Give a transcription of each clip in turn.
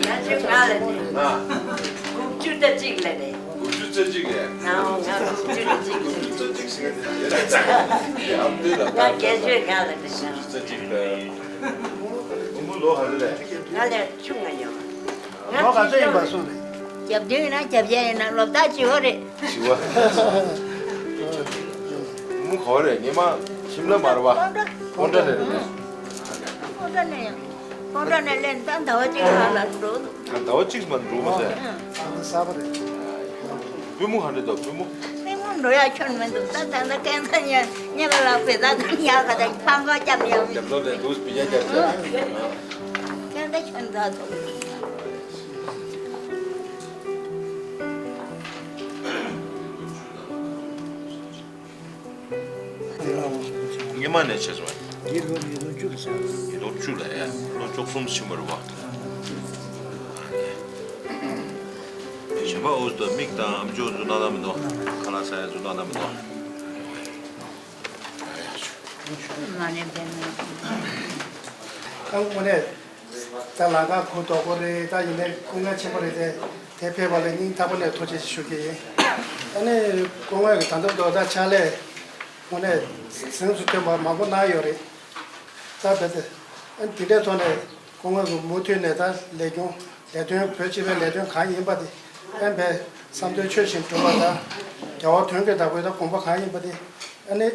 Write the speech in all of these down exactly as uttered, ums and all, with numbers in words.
ང་ཚོའི་ང་ལ་ནི། ཨ། དགུ་བཅུ་རྩ་གཅིག་ལ་རེད། དགུ་བཅུ་རྩ་གཅིག་རེད། ང་ང་དགུ་བཅུ་རྩ་གཅིག་རེད། དགུ་བཅུ་རྩ་གཅིག་ཟེར་གི་རེད། ཨ་མདོ་ལ། ང་སྐད་ཆོས་ང་ལ་རེད། དགུ་བཅུ་རྩ་གཅིག་ལ། བུ་མོ་ལོ་ག་ཚོད་རེད། ང་ལས་ཆུང་ང་ཡོད། ལོ་ག་ཚོད་ཡིན་པ་གསུངས་རེད། རྒྱབ་མདུན་ཡིན་ན་རྒྱབ་ཡན་ཡིན་ན་ལོ་ཟླ་བཞི་བ་རེད། བཞི་བ། བུ་མོ་ག་བ་རེད། ངེད་མ་ཁྱིམ་ལ་མ་རེད་པ། ཀོང་ཀྲ་ནས་རེད། ཀོང་ཀྲ་ནས་ཡང་། ཀོང་ཀྲ་ནས་ལན་ད་ཟླ་བ་གཅིག་ལྷག་ལ་འགྲོ་འདུག་ད་ཟླ་བ་གཅིག་མ་འགྲོ་མ་ཟད། ཨ་ནི་གསར་པ་རེད། པུས་མོ་ག་འདྲ་འདུག་པུས་མོ། པུས་མོ་འགྲོ་ཡག་ཁྱོན་མི་འདུག་ད་ད་ལྟ་སྐད་འདང་ཉན་ཉན་ལ་ལག་པས་ད་ད་ཉལ་ག་ད་ཕང་ག་རྒྱབ་ཡག་རྒྱབ་ལོག་ནས་འདུག་སྤུས་ཀ་རྒྱབ་ཡག་སྐད་འདང་ཁྱོན་ད་ཐོག་སྔོན་མ་ནས་བྱས་སོང་། འདི་ལོ་ཉིས་སྟོང་བཅུ་ལ་བྱས། ཉིས་སྟོང་བཅུ་ལ་ཡ། ལོ་བཅུ་གསུམ་ཕྱིན་པ་རེད་པ། གཞན་པ་འུ་ཚོ་མིག་དང་ཨམ་ཅོག་འཛུལ་གནང་ན་མི་འདུག་ཁ་ལག་ཟ་ཡ་འཛུལ་གནང་ན་མི་འདུག་མ་ནས་བསྡད་ན། ཨ་དངོས་གནས། ད་ལམ་ཁ་གུ་དོག་པོ་རེད། ད་ཡིན་ནའི་སྐུ་ངལ་ཆེན་པོ་རེད་དེ། དེ་ཕེབས་པ་ལ་སྙིང་ཐག་པ་ནས་ཐུགས་རྗེ་ཆེ་ཞུ་གི་ཡིན། ཨ་ནི་སྐུ་ངལ་གྱི་ད་དུང་དོ་ད་ཕྱག་ལས་དངོས་གནས་གཟེངས་སུ་ཐོན་པ་མང་པོ་གནང་ཡོད་རེད། ད་བེད་དེ་ཨ་ནི་དེ་འདྲའི་ཐོག་ནས་སྐུ་ངལ་གྱི་མུ་མཐུད་ནས་ད་ལས་སྐྱོང་ལས་དོན་བོད་སྤྱི་པའི་ལས་དོན་གང་ཡིན་པ་དེ་ཨ་ནི་བསམ་དོན་ཆོས་བཞིན་འགྲུབ་པ་དང་། རྒྱལ་བ་དོན་གྱི་བདག་པོའི་ད་དགོངས་པ་གང་ཡིན་པ་དེ་ཨ་ནི།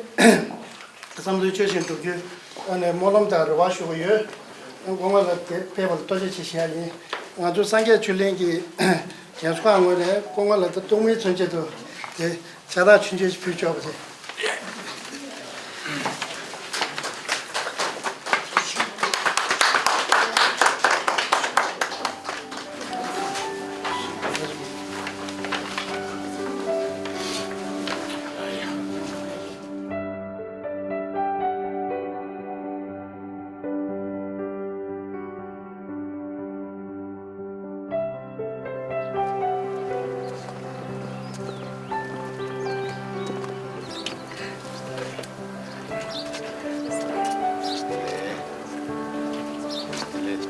བསམ་དོན་ཆོས་བཞིན་སྒྲུབ་རྒྱུའི་ཨ་ནི་སྨོན་ལམ་དང་རེ་བ་ཞུ་གི་ཡོད། སྐུ་ངལ་ལ་དེ་ཕེབས་པར་ཐུགས་རྗེ་ཆེ་ཞུ་ཡ་ཡིན། ང་ཚོ་སངས་རྒྱས་ཆོས་གླིང་གི་རྒན་གསོ་ཁང་ངོས་ནས་སྐུ་ངལ་ལ་ད་སྟོང་མིན་མཚོན་ཆེད་དུ་དེ་ཕྱག་རྟགས་ཆུང་ཆུང་ཞིག་ཕུལ་ཆོག་པ་རེད།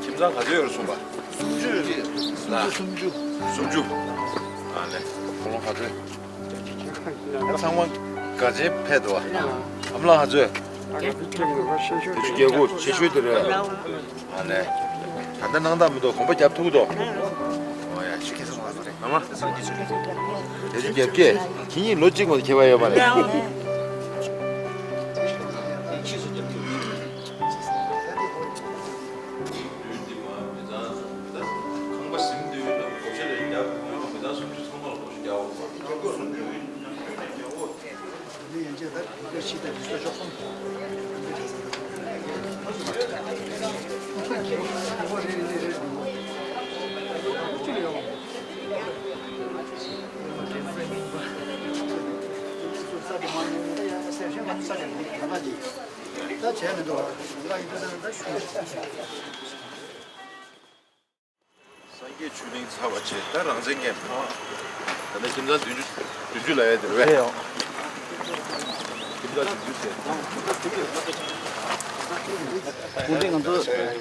ཁྱིམ་ཚང་ག་ཚོད་ཡོད་རེད་གསུངས་པ། སུམ་ཅུ་ཡོད། སུམ་ཅུ་སུམ་ཅུ། སུམ་ཅུ། ཨ་ལེ། ཁོང་ལོ་ག་ཚོད། ཚང་མ་དགའ་ཆེན་ཕེབས་འདུག་བ། ཨ་མ་ལགས་ག་ཚོད། བདུན་ཅུ་གྱ་དགུ་ཆེ་ཤོས་དེ་རེད། ཨ་ལེ། ད་ལྟ་སྣང་དག་མི་འདུག་གོམ་པ་རྒྱབ་ཐུབ་འདུག་ཨོ་ཡ་ཆུ་ཁྱེར་སོང་ང་ཚོ་རེད། ཨ་མ། བདུན་ཅུ་གྱ་བརྒྱད། ཁྱེད་གཉིས་ལོ་གཅིག་མ་གཏོགས་ཁྱད་པར་ཡོད་མ་རེད། ད་བྱས་མི་འདུག་ད་ཡིན་ད་ད་ད་ཞུ། སངས་རྒྱས་ཆོས་གླིང་ཚར་བ་བྱས་ད་རང་བཙན་སྐད་འཕྲོག་ད་ལྟ་ཁྱིམ་ཚང་བདུན་ཅུ་བདུན་ཅུ་ལ་ཡ་དེ་རེད་པས། ཁྱིམ་ཚང་བདུན་ཅུ་བྱས། དེ་རིང་ང་ཚོ་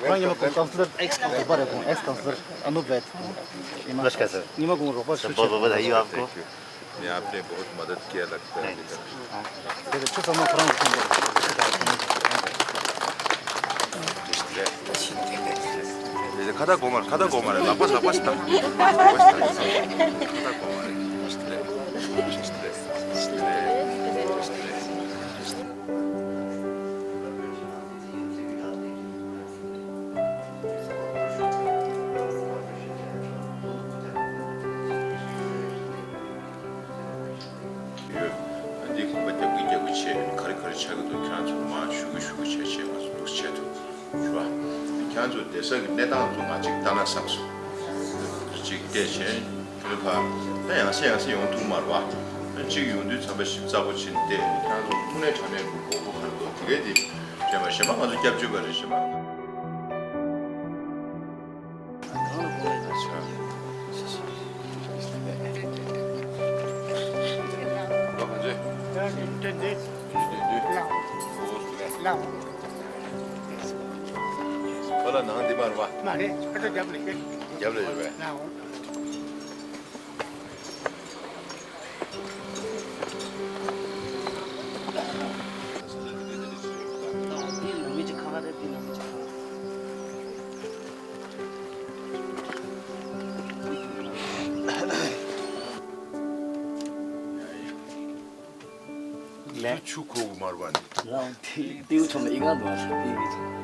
ཁོང་ཉི་མ་ཁོང་ཀའུན་སི་ལར་ཨེགས་ཀའུན་སི་ལར་རོགས་པ་རེད། ཁོང་ཨེགས་ཀའུན་སི་ལར་ཨ་ནུབ་རེད། ཉི་མ་ཉི་མ་ཁོང་རོགས་པ་ཞུ་ཆེད། ये आपने बहुत मदद किया लगता है। ཁ་ད་གོ་མ་རེད། ཁ་ད་གོ་མ་རེད། ལག་པ་ལག་པ་ཞིག་བཏང་། ཁ་ད་གོ་མ་རེད། ཡོད། འདི་གོམ་པ་རྒྱག་གི་རྒྱག་གི་བྱས། ག་རེ་ག་རེ་ཆགས་ཀྱི་འདུག་ཁྱེད་རང་ཚོ་མར་ཞུ་གི་ཞུ་གི་བྱས་བྱས་ང་ཚོ་འདུག་བྱས་ཐུབ་ཞུ་བ། ཁྱེད་རང་ཚོ་བསྡད་ས་གི་གནས་སྟངས་ཚོ་ང་གཅིག་ལྟ་ན་བསམ་སོང་། གཅིག་བལྟས་བྱས་ཁྱོད་ཕར་ད་ཡང་སེ་ཡང་སེ་ཡོང་ཐུབ་མ་རེད་པ། གཅིག་ཡོང་དུས་ཚན་པ་ཞིབ་ཚགས་པོ་བྱས་ནས་བལྟས། ཁྱེད་རང་ཚོ་དངོས་གནས་དྲང་གནས་དགོས་མཁོ་ག་རེ་འདུག་དེ་གས་དེ་དྲན་པ་གཞན་པ་ང་ཚོ་སྐྱབས་བཅོལ་བ་རེད། གཞན་པ། ལ་ནང་འདི་མར་བ། མ་རེད། ཨ་ཅག་རྒྱབ་ལས་ཤེས། རྒྱབ་ལ་ཡོད་པས། ལན། ཆུ་ཁོག་མར་བ་ནི། ལའོ་དེ་ཏེའུ་ཆོམ་ཨི་ག་འདུག་ཨ་ཏེའུ།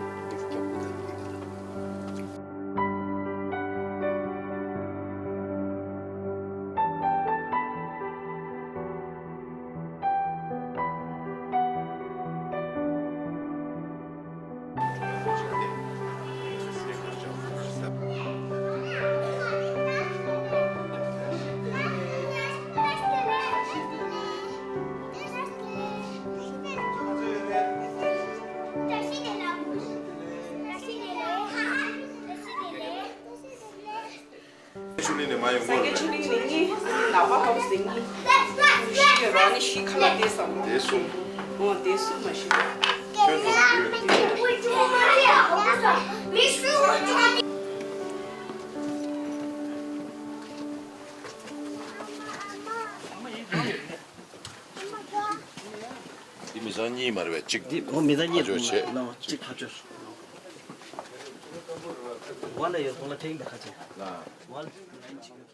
ཆུ་ལི་ནས་མ་ཡོང་གོ། སངས་རྒྱས་ཆུ་ལི་ནས་གཉིས། ནག་པ་ཧོབ་སེ་གཉིས། ཤི་ཡོད་ར་ནི་ཤི་ཁ་ལ་དེ་སམ། དེ་གསུམ། འོ་དེ་གསུམ་མ་ཤི། ཁྱོད་ཚོ་ཡོད། འདི་མི་ཚང་གཉིས་མ་རེད་པས། གཅིག་འདི་འོ་མི་ཚང་གཉིས། ཕར་ཕྱོགས་བྱས། ལའོ་གཅིག་ཕར་ཕྱོགས། ཝ་ལ་ཡོད་ཁོང་ལ་ཁྲེང་ད་ཁ་ཆེ། ལ། ཝ་ལ་ཁྲེང་ད་ཁ་ཆེ།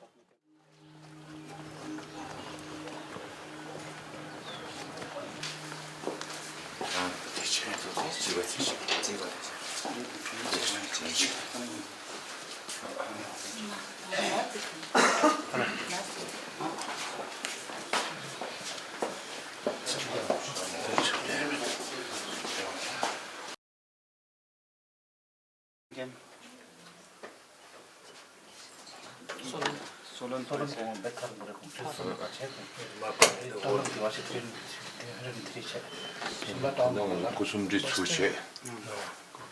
སྐུ་གསུམ་འདྲི་ཚུལ་བྱས།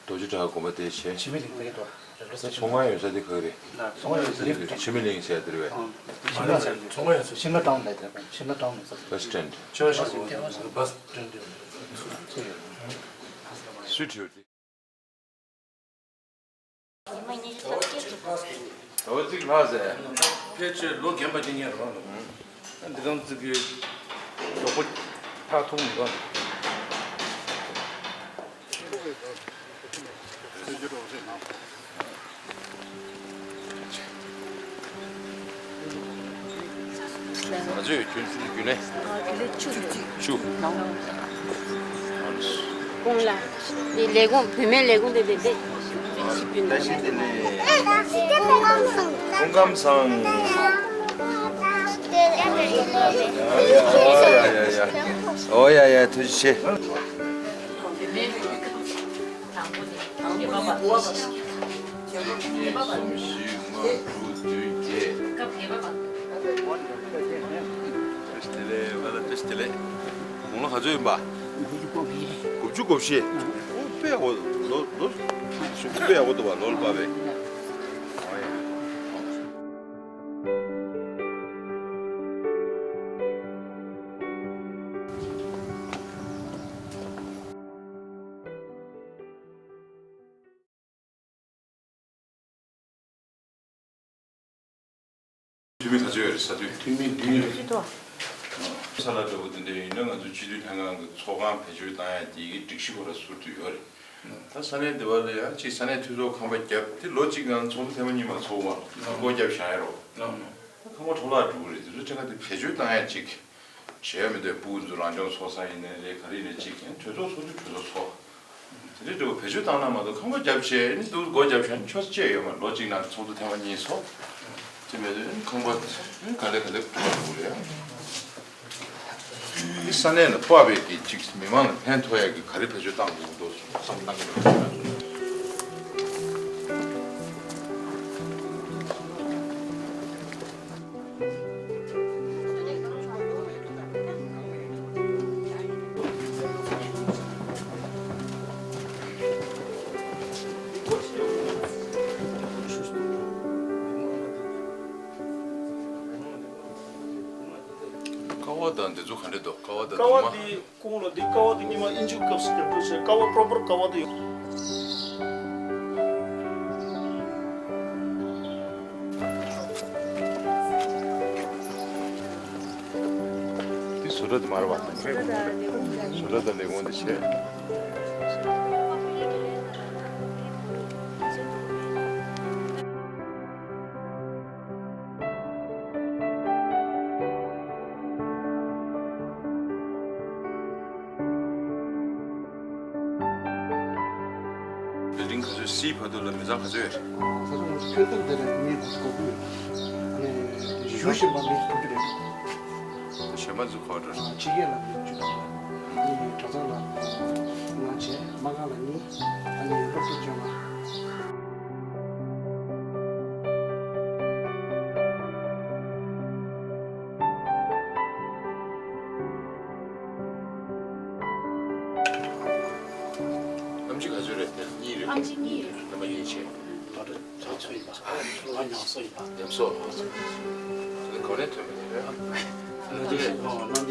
རྡོ་རྗེ་བྲག་དགོན་པ་དེ་བྱས། འཆི་མེད་གླིང་དེ་ག་ད། ད་ཚོང་ཁང་ཡོད་ས་དེ་ག་རེད། ཚོང་ཁང་ཡོད་ས་རེད། འཆི་མེད་གླིང་ཟེར་དེ་རེད་པས། ཚོང་ཁང་ཡོད་ས་རེད། འཆི་མེད་ཊའུན་ལ་དེ་རེད། འཆི་མེད་ཊའུན་ལ་དེ་རེད། བྷ་སི་སི་ཊེན་ཌི། བྷ་སི་སི་ཊེན་ཌི། སུས་བྲིས་པ་དེ། ཟླ་བ་གཅིག་ལྷག་ཟེར། ཕལ་ཆེར་ལོ་རྒན་པ་ཅིག་ཉན་རོགས་འདུག་འདི་གང་ཙིག་གི་གྲོགས་པོ་ཐག་ཐུག་མི་འདུག་ང་ཚོས་ཁྱོད་ཚོའི་རྒྱུན་ལས། རྒྱུན་ལས་ཆུ། ཆུ། ལགས། ཁོང་ལ། འདི་ལས་ཁུངས་བུད་མེད་ལས་ཁུངས་དེ་དེ་དེ། ད་ཤི་དེ་ནས། ཕུང་ཁམས་བཟང་། ཨོ་ཡ་ཡ་ཡ། ཨོ་ཡ་ཡ་ཡ། ཐུགས་རྗེ་ཆེ། གཉིས་གསུམ་བཞི་ལྔ་དྲུག་བདུན་བརྒྱད། བཀྲ་ཤིས་བདེ་ལེགས། ང་ལ་བཀྲ་ཤིས་བདེ་ལེགས། དགུང་ལོ་ག་ཚོད་ཡིན་པ། དགུ་བཅུ་གོ་བཞི། དགུ་བཅུ་གོ་བཞི། ཨོ་དཔེ་ཡག་པོ། ལོ་ལོ་གཞུག་གུ་དཔེ་ཡག་པོ་འདུག་པ། ལོ་ལ་བབས་པས། འཐུས་མི་ག་ཚོད་ཡོད་རེད། ས་འཐུས། འཐུས་མི་བདུན་ཡོད་རེད། ས་ལ་འདྲ་པོ་དེ་འདྲ་ཡིན་ན་ང་ཚོ་སྤྱི་འཐུས་ལྷན་ཁང་གི་ཚོགས་ཁང་བེད་སྤྱོད་བཏང་ཡ་དེ་གི་སྒྲིག་གཞི་ཁོ་ར་ཟུར་དུ་ཡོད་རེད། ད་ས་གནས་འདི་པ་ལ་ཡང་ཅིག་ས་གནས་འཐུས་ཚོགས་ཁང་པ་བརྒྱབ་དེ་ལོ་གཅིག་ནང་ཚོགས་འདུ་ཐེངས་མ་གཉིས་མ་ཚོགས་པ་སྒོ་བརྒྱབ་བཞག་ཡ་རོ། ད་ཁང་པ་འཕྲོ་བརླག་འགྲོ་གི་རེད། དེ་ཚོ་ཁྲི་ཁ་དེ་བེད་སྤྱོད་བཏང་ཡ་ཅིག་བྱས་མི་འདུག་ཕྲུ་གུ་ཚོ་རང་སྐྱོང་ཚོགས་ས་ཡིན་ནའི་རེད། ག་རེ་ཡིན་ནའི་གཅིག་གྲོས་ཚོགས་ཚོགས་དུས་གྲོས་ཚོགས་ཚོགས། དེ་འདྲའི་འདྲ་བོ་བེད་སྤྱོད་བཏང་ན་མ་གཏོགས་ཁང་པ་བརྒྱབ་བྱས་ནི་འདུག་སྒོ་བརྒྱབ་བྱས་ནི་ཆོས་ཅེས་ཡོད་མ་རེད། ལོ་གཅིག་ནང་ཚོགས་འདུ་ཐེངས་མ་གཉིས་ཚོགས། དེ་མེད་དུས་ཁང་པ་ག་ལེ་ག་ལེ་འགྲོ་བ་འདུག་རེད། འདི་ས་གནས་ལ་དཔག་པའི་གི་གཅིག་མི་མང་ལ་ཕན་ཐོགས་ཡ་གི་ག་རེ་བེད་སྤྱོད་བཏང་དགོས་འདུག་བསམ་བློ་བཏང་གི་འདུག་ཀ་བ་དང་འདི་ཚོ་ག་འདྲ་འདུག་ཀ་བ་དང་ཀ་བ་གདུང་མ། འདི་ཀོང་ལ་འདི་ཀ་བ་འདི་ཉི་མ་ཨིན་ཇུ་སྐབས་སུ་རྒྱབ་སྐྱོར་བྱས། ཀ་བ་པྲོ་པར་ཀ་བ་འདི་ཡོད། བཟོ་གྲྭ་དེ་མར་བ་དང་། བཟོ་གྲྭ་དང་ལས་ཁུངས་དེ་བྱས། བིལ་ཌིང་ག་ཚོད་སིའི་བར་དུ་ལ་མི་ཚང་ག་ཚོད་ཡོད་རེད། ས་ཁོངས་ཁྱོན་བསྡོམས་དེ་ལ་མི་དགུ་བཅུ་གོ་དགུ་ཡོད། ཨ་ནི་བཞུགས་བཞིན་པ་མི་དྲུག་ཅུ་རེད། གཞན་པ་ཚོ་ག་པར་འགྲོ་རེད། ཕྱི་རྒྱལ་ལ་མི་བཅུ་དྲུག་ཨ་ནི་གྲྭ་ཚང་ལ་ལྔ་བྱས། མ་རྐང་ལ་གཉིས། ཨ་ནི་སློབ་ཕྲུག་བཅོ་ལྔ། ཨམ་ཆི་ག་ཚོད་རེད་དེ། གཉིས་རེད། ཨམ་ཆི་གཉིས་རེད། རྣམ་པ་གཉིས་བྱས། ད་ལྟ་ང་ཚོ་ཡིན་པ། ང་ཉམས་གསོ་ཡིན་པ། ཉམས་གསོ། དེ་གོ་གནས་ཐོན་པ་རེད། ང་ཚོ་ཡིན་པ།